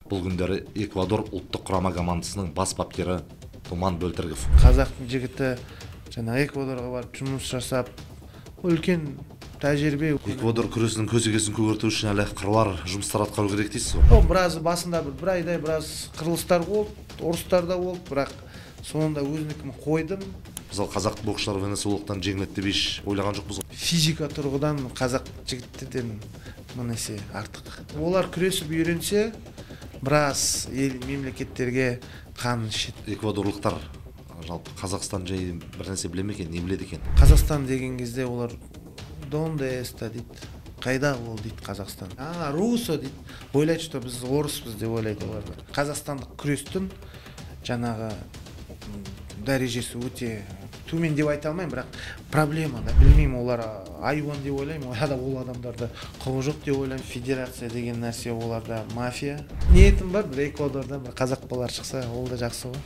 Бұл күндері Эквадор ұлттық құрама командасының бас бапкері Думан Бөлтіргов. Қазақтың жігіті жаңа Эквадорға барып жұмыс жасап, үлкен тәжірибе. Эквадор күресінің көсегесін көгерту үшін әлі қыруар жұмыстар атқару керек дейсіз ғой? Біраз басында бір айдай біраз қырылыстар болды, ұрыстар да болды, бірақ соңында өзінікін қойдым. Мысалы, қазақ боксшылары венесуэлалықтан жеңіледі деп еш ойлаған жоқпыз ғой. Физика тұрғыдан қазақ жігіттерден мың есе артық. Олар күресіп үйренсе, біраз ел мемлекеттерге қан ішеді. Эквадорлықтар жалпы Қазақстан жайы бір нәрсе біле ме екен, не біледі екен? Қазақстан деген кезде олар «Донде эста» дейді, қайда ол дейді Қазақстан. А, «Русо» дейді, ойлайды, что біз орыспыз деп ойлайды олар. Қазақстандық күрестің жаңағы дәрежесі өте төмен деп айта алмаймын, бірақ проблема да. Білмеймін, олар айуан деп ойлаймын, ол адамдарда құқығы жоқ деп ойлаймын. Федерация деген нәрсе оларда мафия. Ниетім бар, бір Эквадордан бір қазақ балалар шықса, ол да жақсы ғой.